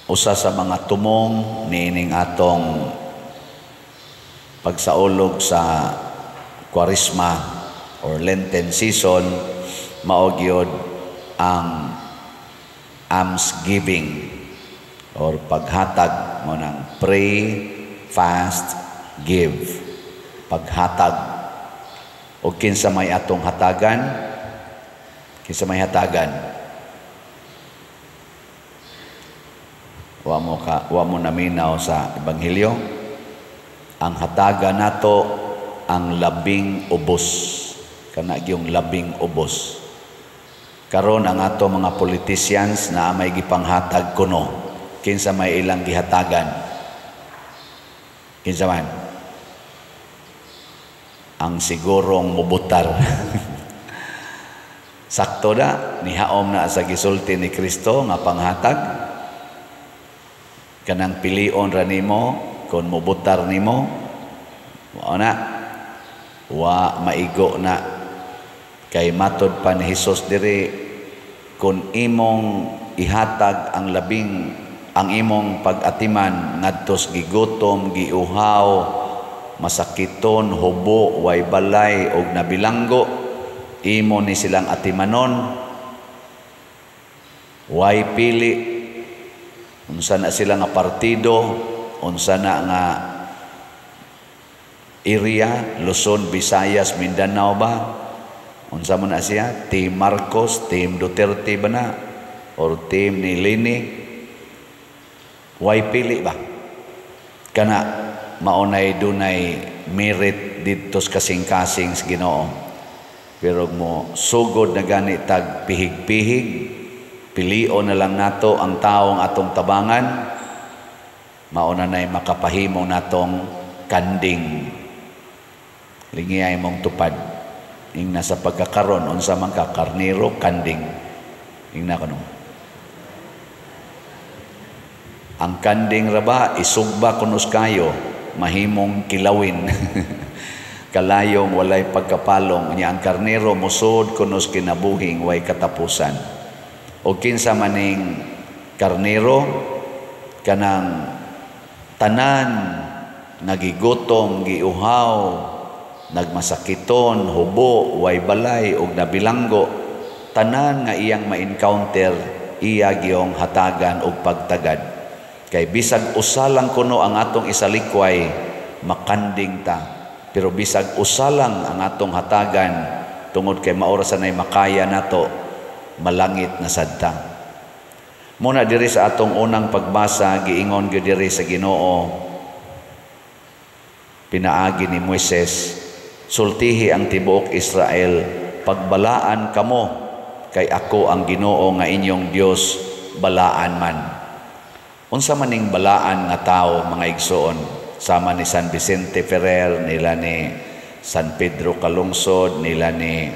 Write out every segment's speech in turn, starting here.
Usa sa mga tumong niining atong pagsaulog sa Kwaresma or Lenten season mao gyud ang almsgiving or paghatag mo nang pray, fast, give. Paghatag. O kinsa may atong hatagan? Kinsa may hatagan? Wa mo naminaw sa ebanghelyo. Ang hatagan nato ang labing ubos. Kana gyung labing ubos. Karon ang ato mga politicians na may gipanghatag kuno. Kinsa may ilang gihatagan? Kinsa man? Ang sigurong mubutar. Sakto na, nihaom na sa gisulti ni Kristo nga panghatag. Kanang pilion ra nimo kon mubutar nimo, mao na wa maigo na kay matod pa ni Hesus diri, kon imong ihatag ang labing ang imong pag-atiman ngadtos gigutom, giuhaw, masakiton, hubo, way balay og nabilanggo, imo ni silang atimanon, way pili unsa na sila nga partido, unsa na nga area, Luzon, Visayas, Mindanao ba? Unsa mo na siya? Team Marcos, Team Duterte ba na? Or team ni Leni? Way pili ba? Kana maunay dunay merit didto sa kasing-kasing sa Ginoo. Pero mo sugod na gani tag pihig-pihig, pilion na lang nato ang taong atong tabangan, mauna na'y makapahimo natong kanding. Lingiyay mong tupad. Ingna sa pagkakaron, unsa man ka, karnero, kanding. Ingna kuno. Ang kanding raba, isugba kunos kayo, mahimong kilawin. Kalayong walay pagkapalong. Nya ang karnero, musod kunos kinabuhing way katapusan. O kinsa maning karnero, kanang tanan nagigutom, giuhaw, nagmasakiton, hubo, way balay og nabilanggo, tanan nga iyang ma-encounter, iya giyong hatagan og pagtagad. Kay bisag usa lang kuno ang atong isalikway, makanding ta. Pero bisag usa lang ang atong hatagan, tungod kay maora sanay makaya nato, malangit na sadta. Muna diri sa atong unang pagbasa, giingon gyud diri sa Ginoo, pinaagi ni Moises, sultihi ang tibuok Israel, pagbalaan kamo, kay ako ang Ginoo nga inyong Dios, balaan man. Unsa maning balaan nga tawo, mga igsoon, sama ni San Vicente Ferrer, nila ni San Pedro Calungsod, nila ni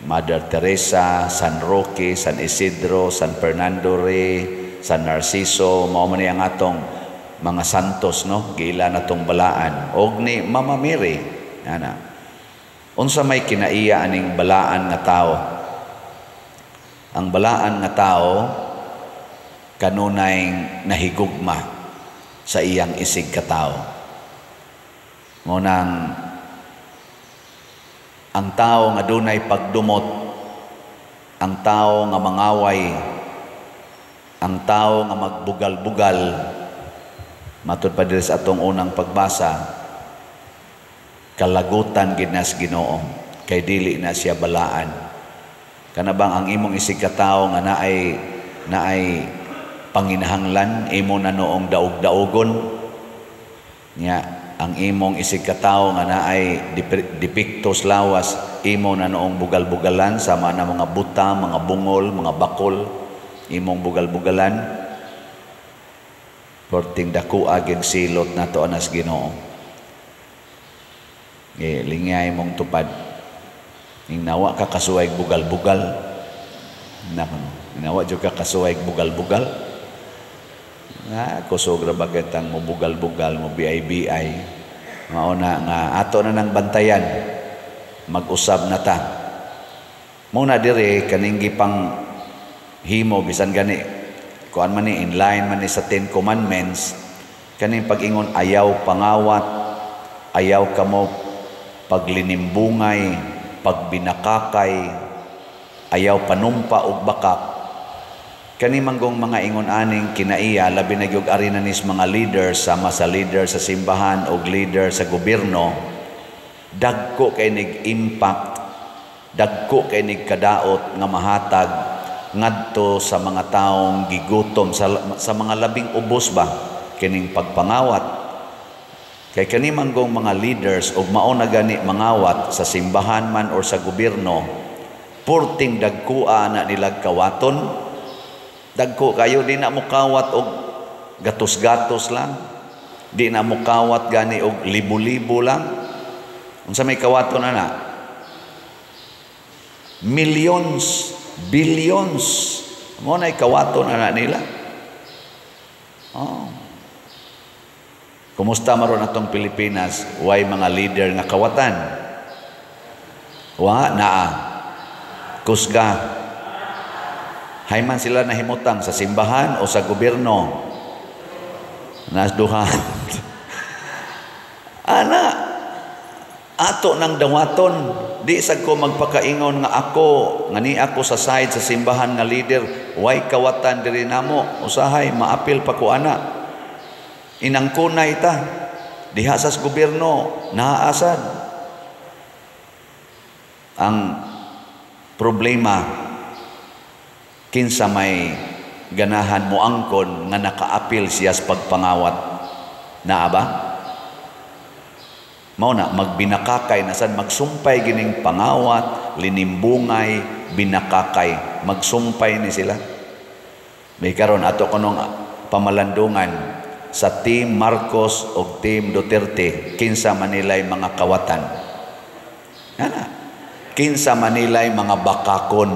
Mother Teresa, San Roque, San Isidro, San Fernando Rey, San Narciso, mao man ang atong mga santos, no? Giila natong balaan. Og ni Mama Mary, ana. Unsa may kinaiya aning balaan nga tawo? Ang balaan nga tawo kanunay nahigugma sa iyang isig katawo. Ngunang ang tao nga dunay pagdumot, ang tao nga mangaway, ang tao nga magbugal-bugal, matud pa diri sa atong unang pagbasa, kalagutan gid na sa Ginoo, kay dili na siya balaan. Kana bang ang imong isig katawo nga naay panginahanglan, imo na noong daog-daogon nya, ang imong isig katawo nga naay depektos lawas, imo na noong bugal-bugalan sama na mga buta, mga bungol, mga bakol, imong bugal-bugalan. Porting dako aging silot nato anas Ginoo. Lingay mong tupad. Ning nawa ka kasuway bugal-bugal. Nako, nawa jud ka kasuway bugal-bugal. Na kusog ra ba kitang mo bugal-bugal, mo BI-BI. Mao na nga ato na nang bantayan. Mag-usab na ta. Muna dire kaning gipang himo bisan gani Kuan man ni, in line man ni sa Ten Commandments, kaning pag-ingon ayaw pangawat, ayaw kamo paglinimbungay, pagbinakakay, ayaw panumpa og bakak. Kani manggong mga ingon aning kinaiya, labi na gyud ari na nis mga leaders, sama sa leader sa simbahan og leader sa gobyerno, dagko kay nig impact, dagko kay nig kadaot nga mahatag ngadto sa mga taong gigutom, sa mga labing ubos ba kining pagpangawat. Kay kani manggong mga leaders og mao na gani mangawat sa simbahan man or sa gobyerno, purting dagkoa na nilag kawaton. Dagko kayo, di na mo kawat og gatos-gatos lang. Di na mo kawat gani og libo-libo lang. Unsa may kawaton ana? Millions, billions. Mo na kawaton ana nila. Oh. Kumusta maron atong Pilipinas? Way mga leader nga kawatan? Wa naa. Kusga. Hay man sila nahimutang sa simbahan o sa gobyerno. Nas duha. Ana, ato nang dawaton. Di sad ko magpakaingon nga ako, nga ni ako sa side sa simbahan nga leader, way kawatan diri namo. Usahay maapil pa ko ana. Inangkunay ta. Diha sa gobyerno naasad. Ang problema, kinsa may ganahan moangkon nga nakaapil siya sa pagpangawat? Naa ba? Mao na magbinakakay na sad, magsumpay gining pangawat, linimbungay, binakakay, magsumpay ni sila. May karon ato kunong pamalandungan sa Team Marcos o Team Duterte, kinsa manilay mga kawatan? Ana, kinsa manilay mga bakakon?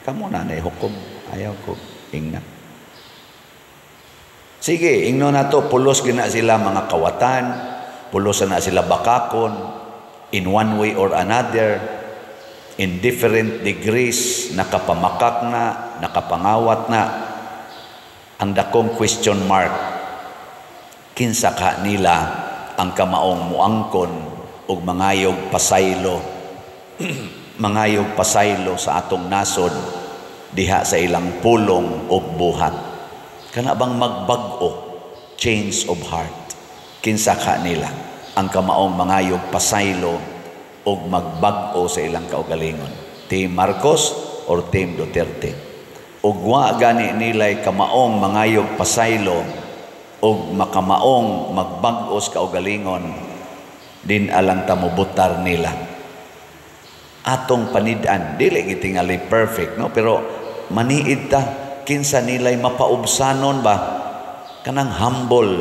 Kamo na nay hukom, ayaw ko ingna. Sige, ingno na to, pulos gina sila mga kawatan, pulos na sila bakakon, in one way or another, in different degrees, nakapamakak na, nakapangawat na. Ang dakong question mark, kinsa ka nila ang kamaong muangkon og mangayog pasaylo, mangayog pasaylo sa atong nasod diha sa ilang pulong og buhat? Kana bang magbag-o, change of heart? Kinsa ka nila ang kamaong mangayog pasaylo og magbag-o sa ilang kaugalingon? Team Marcos or Team Duterte? Ug wa gani nilay kamaong mangayog pasaylo og makamaong magbag-o sa kaugalingon, din alang tamubutar nila. Atong panid-an, dili gitingali perfect, no? Pero maniid ta, kinsa nilay mapaubsanon ba? Kanang humble.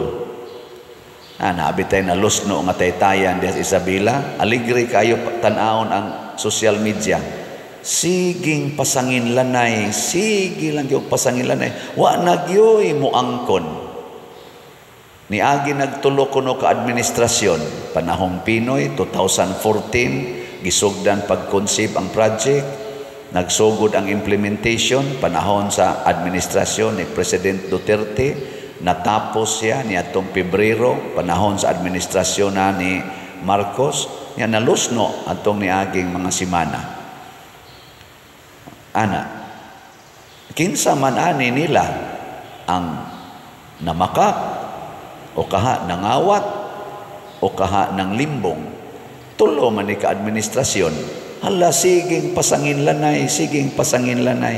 Na naabi tay na lusno nga taytayan diha sa Isabela, aligre kayo tan-awon ang social media. Siging pasangin lanay, sige lang gyud pasangin lanay. Wa na gyoy moangkon. Niagi nagtulo kuno ka administrasyon, panahong Pinoy 2014 gisugdan pag-conceive ang project, nagsugod ang implementation panahon sa administrasyon ni President Duterte, natapos siya niadtong Pebrero panahon sa administrasyon na ni Marcos, niya nalusno atong niaging mga semana. Ana, kinsa man ani nila ang namakak o kaha nangawat o kaha ng limbong? Tulo man ni ka administrasyon. Hala, siging pasangin lanay, siging pasangin lanay.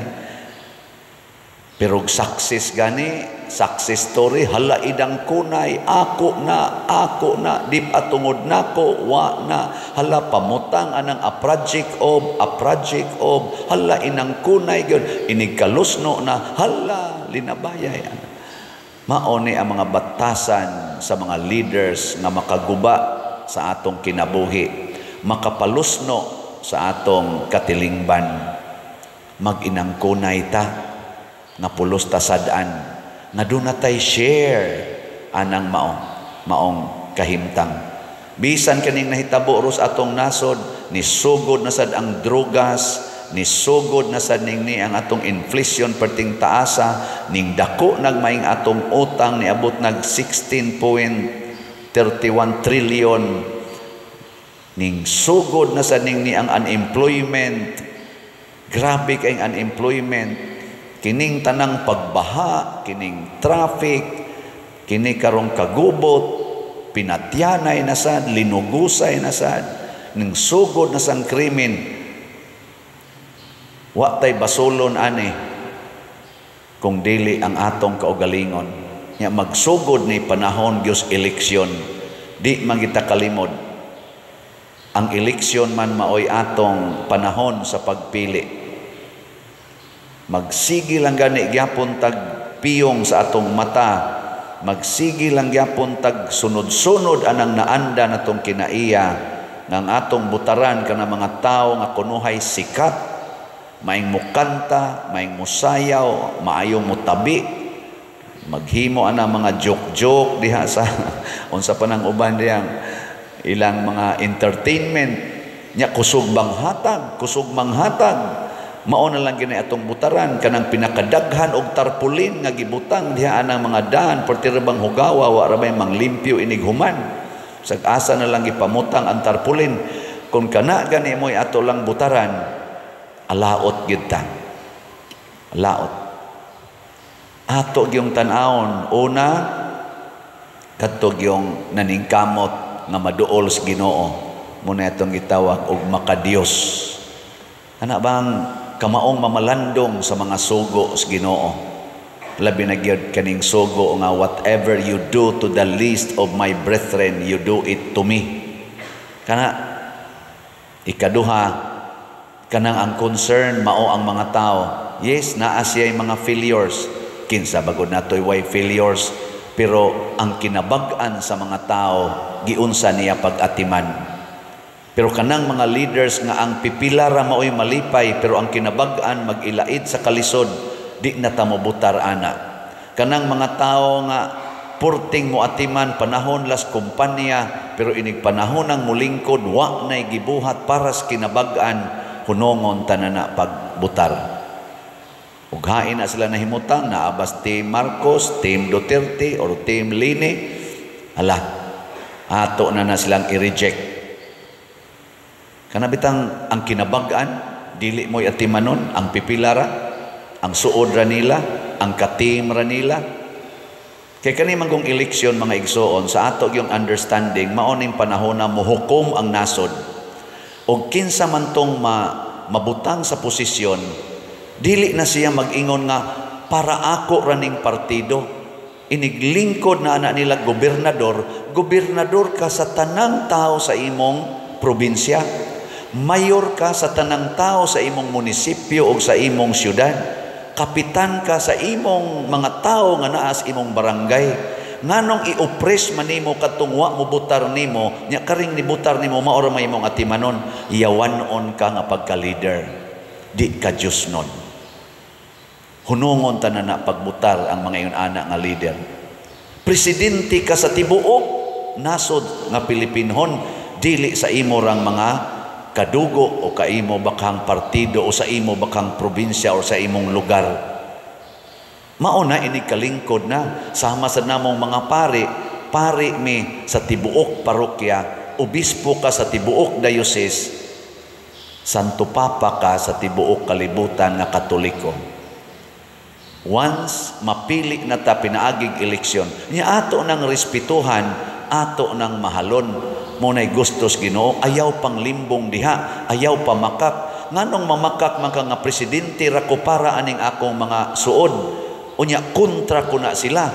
Pero success gani, success story, hala idang kunay, ako na, di patungod nako, wa na, hala pamutang anang a project of, a project of, hala inang kunay gyud, inigkalusno na, hala linabayay. Mao ni ang mga batasan sa mga leaders nga makaguba sa atong kinabuhi, makapalusno sa atong katilingban. Mag-inang kunay ta, nga pulos ta sad-an, nga doon na tay share anang maong kahimtang. Bisan kaning nahitabo ros atong nasod, ni sugod na sad ang drogas, Ni sugod na sad ning ni ang atong inflation perting taasa, ning dako nagmaing atong utang, niabot nag 16.31 trillion. Ning sugod na sad ning ni ang unemployment. Grabe kay unemployment. Kining tanang pagbaha, kining traffic, kini karong kagubot, pinatyanay na sad, linugusay na sad, ning sugod na sang krimen. Wa tay basolon ani kung dili ang atong kaugalingon. Nya magsugod ni panahon gyud eleksyon, di man kita kalimod. Ang eleksyon man maoy atong panahon sa pagpili. Magsigi lang gani gyapon tag piyong sa atong mata, magsigi lang gyapon tag sunod-sunod anang naanda natong kinaiya ng atong butaran kana mga tawo nga kunuhay sikat, maing mukanta, maing musayaw, maayong mutabi, maghimo ana mga joke-joke diha sa unsa pa nang uban diyang ilang mga entertainment nya, kusog bang hatag, kusog manghatag. Mao na lang gini atong butaran kanang pinakadaghan og tarpaulin nga gibutang diha anang mga daan, perti ra bang hugawa, wa ra bay manglimpyo inig human. Sag asa na lang gipamutang ang tarpaulin. Kung kana gani mo'y ato lang butaran, alaot gyud ta. Alaot. Ato gyung tan-awon una kadto gyung naningkamot nga maduol sa Ginoo, muna atong gitawag og makadiyos. Ana bang kamaong mamalandong sa mga sugo sa Ginoo? Labi na gyud kaning sugo nga "Whatever you do to the least of my brethren, you do it to me." Kana ikaduha, kanang ang concern mao ang mga tao. Yes, naa siya mga failures. Kinsa bagod natoy way failures? Pero ang kinabag-an sa mga tao, giunsa niya pag-atiman. Pero kanang mga leaders nga ang pipila ra maoy malipay pero ang kinabag-an mag-ilaid sa kalisod, di na ta mobutar ana. Kanang mga tao nga purting mo atiman panahon las kumpanya pero inig panahon ang mulingkod wa nay gibuhat para sa kinabag-an, hunongon tanana pagbutar. Ug hain na sila nahimutang, naabas Team Marcos, Team Duterte, or Team Leni. Hala, ato na na silang i-reject. Kana bitang ang kinabag-an, dili mo'y atimanon, ang pipilara, ang suod ra nila, ang ka-team ra nila. Kay kani man kong eleksyon, mga igsoon, sa ato yung understanding, mao ning panahon na mohukom ang nasod. Og kinsa man tong mabutang sa posisyon, dili na siya mag-ingon nga para ako raning partido. Iniglingkod na anak nila gobernador, gobernador ka sa tanang tao sa imong probinsya. Mayor ka sa tanang tao sa imong munisipyo o sa imong syudad. Kapitan ka sa imong mga tao nga naa sa imong barangay. Nganong i-oppress man nimo kadtong wa mo butar nimo, nya karing nibutar nimo mao ra may imong atimanon? Yawan-on ka nga pagka-leader. Di ka Diyos nun. Hunungon tanan na pagbutar ang mga ingon ana nga leader. Presidente ka sa tibuok nasod nga Pilipinhon, dili sa imo rang mga kadugo o kaimo bakang partido o sa imo bakang probinsya o sa imong lugar. Mao na ini kalingkod na sama sa namong mga pari, pari mi sa tibuok parokya, obispo ka sa tibuok diocese, Santo Papa ka sa tibuok kalibutan nga Katoliko. Once mapili na ta pinaagig eleksyon, niya ato nang respetuhan, ato nang mahalon. Muna'y gustos Ginoo, ayaw pang limbong diha, ayaw pa makak. Nganong mamakak man ka nga presidente ra ko para aning akong mga suod? Unya kontra ko na sila.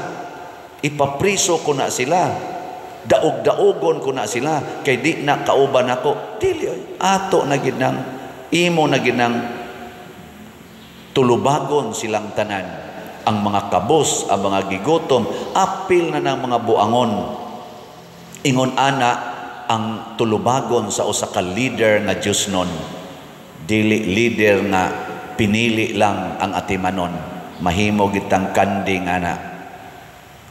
Ipapriso ko na sila. Daog-daogon ko na sila kay di na kauban ako. Dili oy. Ato na gid nang imo na gid nang tulubagon silang tanan. Ang mga kabos, ang mga gigutom, apil na ng mga buangon. Ingon ana ang tulubagon sa usa ka leader nga Dios nun. Dili leader nga pinili lang ang atimanon. Mahimo gitang kanding ana.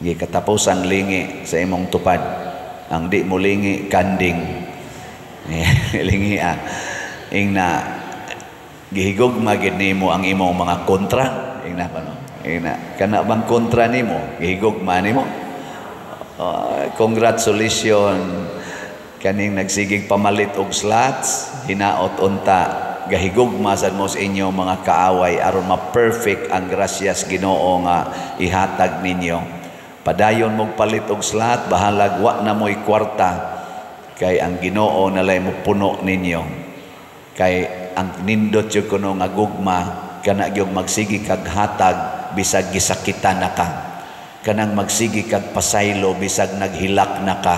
Gikatapusan lingi sa imong tupad. Ang di mo lingi, kanding. Lingi ah. Ingna Gihigugma gid nimo ang imong mga kontra. Ingna pa, no? Ingna. Kana bang kontra nimo? Gihigugma nimo? Congratulations kaning nagsigig pamalit og slots, hinaot unta gahigugma sad mo sa inyong mga kaaway aron ma-perfect ang grasyas Ginoo nga ihatag ninyo. Padayon mog palit og slot, bahalag wa na mo'y kwarta, kay ang Ginoo nalay mo puno ninyo. Kay ang nindot jud kuno nga gugma, kana gyud magsigi kag hatag bisag gisakitan na ka. Kanang magsigi kag pasaylo bisag naghilak na ka.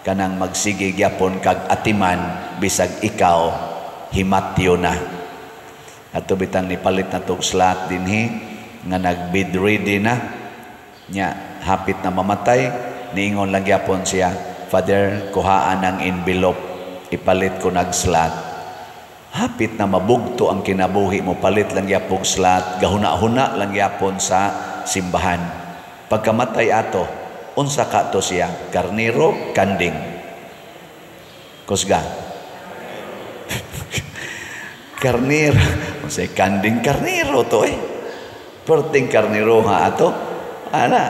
Kanang magsigi gyapon kag atiman bisag ikaw himatyo na. Ato bitang nipalit na tog slot dinhi nga nag-bed ready na nya, hapit na mamatay, niingon lang gyapon siya, "Father, kuhaan ang envelope, ipalit ko nag slot." Hapit na mabugto ang kinabuhi mo, palit lang gyapon slot, gahuna-huna lang gyapon sa simbahan. Pagkamatay ato, unsa ka to siya? Karniro, kanding? Kusga. Karniro. Unsay kanding? Karniro to eh. Perting karniro ha ato. Ana.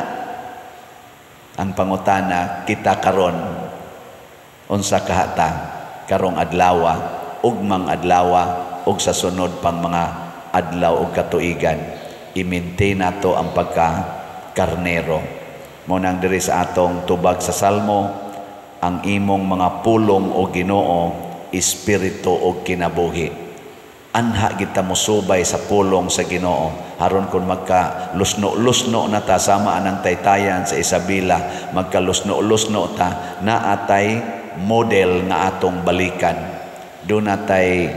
Ang pangutana, kita karon, unsa kahata karong adlawa, ugmang adlawa, ug sa sunod pang mga adlaw ug katuigan? I-maintain nato ang pagka karnero. Mo nang diri sa atong tubag sa Salmo, "Ang imong mga pulong, o Ginoo, espiritu og kinabuhi." Anha kita mosubay sa pulong sa Ginoo aron kon magka lusno-lusno na ta, sama anang taytayan sa Isabela, magka lusno-lusno ta, naatay model nga atong balikan, do natay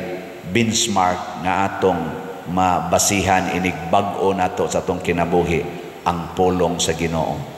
benchmark nga atong mabasihan inig bag-o nato sa atong kinabuhi, ang pulong sa Ginoo.